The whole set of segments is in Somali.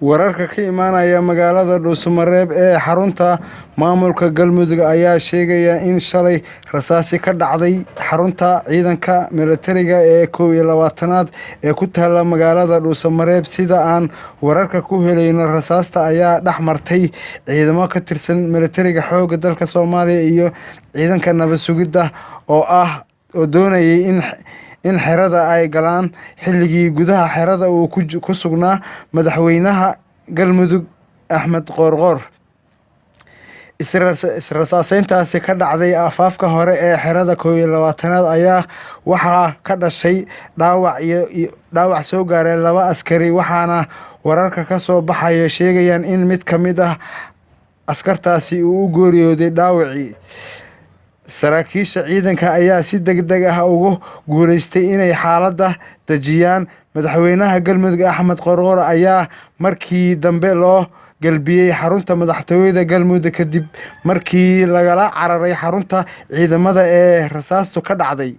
Wararka ka imaanaya magaalada Dhuusamareeb ee xarunta maamulka Galmudug ayaa sheegaya in shalay rasaasi ka dhacday xarunta ciidanka militariga ee 21aad ee ku taalla magaalada Dhuusamareeb. Sida aan wararka ku helayno, rasaasta ayaa dhex martay ciidamo ka tirsan militariga xoogga dalka Soomaaliya iyo ciidanka nabad sugidda oo ah oo doonayay in xerada ay galaan xilligii gudaha xerada uu ku sugnaa madaxweynaha Galmudug Axmed Qoorqoor. Israsaaseyntaasi ka dhacday afaafka hore ee xerada 21aad ayaa waxaa ka dhashay dhaawac iyo dhaawac soo gaaray laba askari, waxaana wararka ka soo baxaya sheegayaan in mid ka mid ah askartaasi uu u geeriyooday dhaawacii. Saraakiisha ciidanka ayaa si degdeg ah ugu guuleystay inay xaaladda dejiyaan. Madaxweynaha Galmudug Axmed Qoorqoor ayaa markii dambe loo galbiyey xarunta madaxtooyada Galmudug kadib markii lagala cararay xarunta ciidamada ee rasaastu ka dhacday.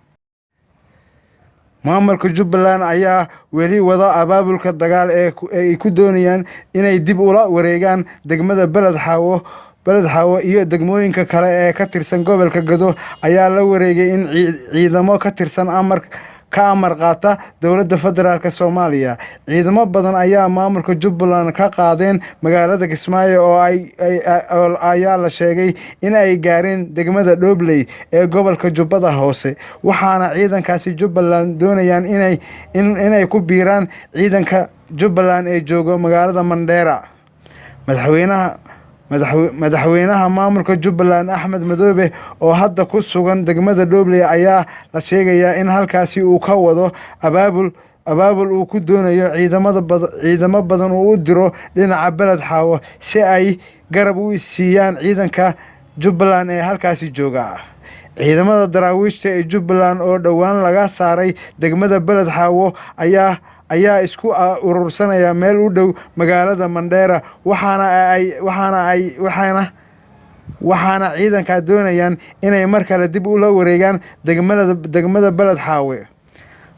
Maamulka Jubbaland ayaa weli wada abaabulka dagaal ee ay ku doonayaan inay dib ula wareegaan degmada Beled Xaawo iyo degmooyinka kale ee ka tirsan gobolka Gedo ayaa la wareegay in ciidamo ka tirsan amar ka amar qaata dowladda federaalk Soomaaliya. Ciidamo badan ayaa maamulka Jubbaland ka qaadeen magaalada Kismaayo oo ay ayaa la sheegay in ay gaareen degmada Dhobley ee gobolka Jubbada Hoose, waxaana ciidankaasi Jubbaland doonayaan inay ku biiraan ciidanka Jubbaland ee jooga magaalada Mandheera. Madaxweynaha maamulka Jubbaland Axmed Madoobe oo hadda ku sugan degmada Dhobley ayaa la sheegayaa in halkaasi uu ka wado abaabul uu ku doonayo ciidamo badan uu u diro dhinaca Beled Xaawo si ay garab u siiyaan ciidanka Jubbaland ee halkaasi jooga. Ciidamada daraawiishta ee Jubbaland oo dhowaan laga saaray degmada Beled Xaawo ayaa isku urursanaya meel u dhow magaalada Mandheera, waxaana ay waxaana ay waxaana waxaana ciidanka doonayaan inay mar kale dib ula wareegaan degmada Beled Xaawe.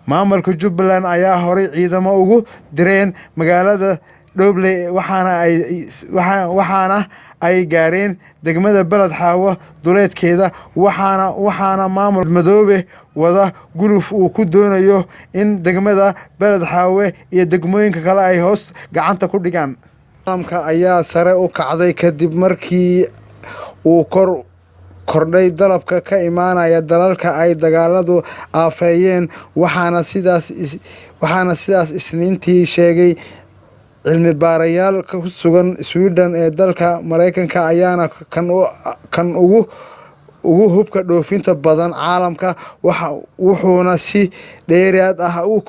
Maamulka Jubbaland ayaa horay ciidamo ugu direen magaalada Dhobley, waxaana ay gaareen degmada Beled Xaawo duleedkeeda, waxaana maamul Madoobe wada guluf uu ku doonayo in degmada Beled Xaawe iyo degmooyinka kale ay hoos gacanta ku dhigaan. Caalamka ayaa sare u kacday kadib markii uu kordhay dalabka ka imaanaya dalalka ay dagaaladu aafeeyeen, waxaana sidaas Isniintii sheegay cilmi baarayaal ku sugan Sweden ee dalka Mareykanka ayaana kan ugu hubka dhoofinta badan caalamka, wuxuuna si dheeraad ah u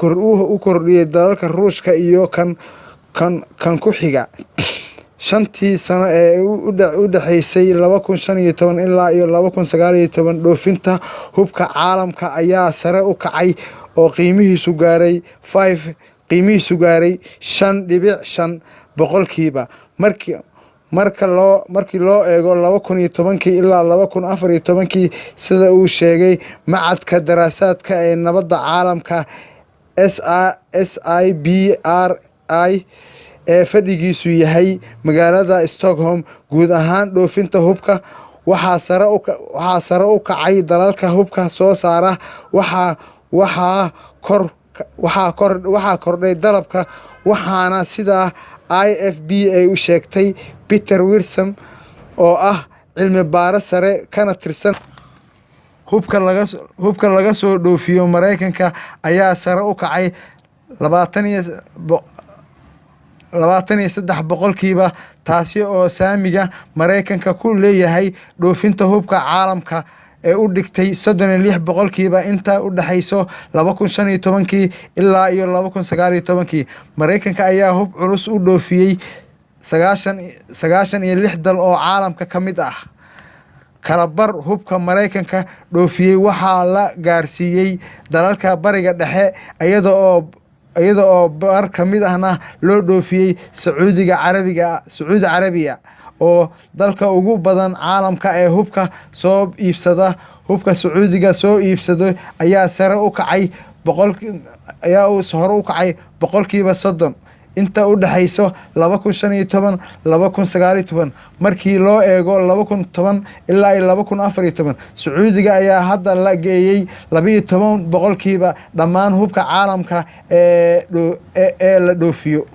kordhiyay dalalka Ruushka iyo kan ku xiga. 5tii sano ee u dhaxeysay 2015 ilaa iyo 2019, dhoofinta hubka caalamka ayaa sare u kacay oo qiimihiisu gaaray 5.5% markii loo eego 2010kii ilaa 2014kii, sida uu sheegay Machadka Daraasaadka ee Nabadda Caalamka SIPRI ee fadhigiisu yahay magaalada Stockholm. Guud ahaan dhoofinta hubka waxaa sare u kacay dalalka hubka soo saara, waxaa kordhay dalabka, waxaana sidaa IFB ay u sheegtay Peter Wirsam oo ah cilmi baare sare kana tirsan. Hubka laga soo dhoofiyo Mareykanka ayaa sare u kacay 23%, taasi oo saamiga Mareykanka ku leeyahay dhoofinta hubka caalamka ee u dhigtay 36% inta u dhaxaysa 2015kii ilaa iyo 2019kii. Mareykanka ayaa hub culus u dhoofiyey 96 dal oo caalamka ka mid ah. Kala bar hubka Mareykanka dhoofiyey waxaa la gaarsiiyey dalalka Bariga Dhexe, iyada oo bar ka mid ahna loo dhoofiyey Sacuudi Carabiya oo dalka ugu badan caalamka ee hubka soo iibsada. Hubka Sacuudiga soo iibsado ayaa sare u kacay 30% inta u dhexayso 2015, 2019, markii loo eego 2010 ilaa iyo 2014. Sacuudiga ayaa hadda la geeyey 12% dhammaan hubka caalamka ee la dhoofiyo.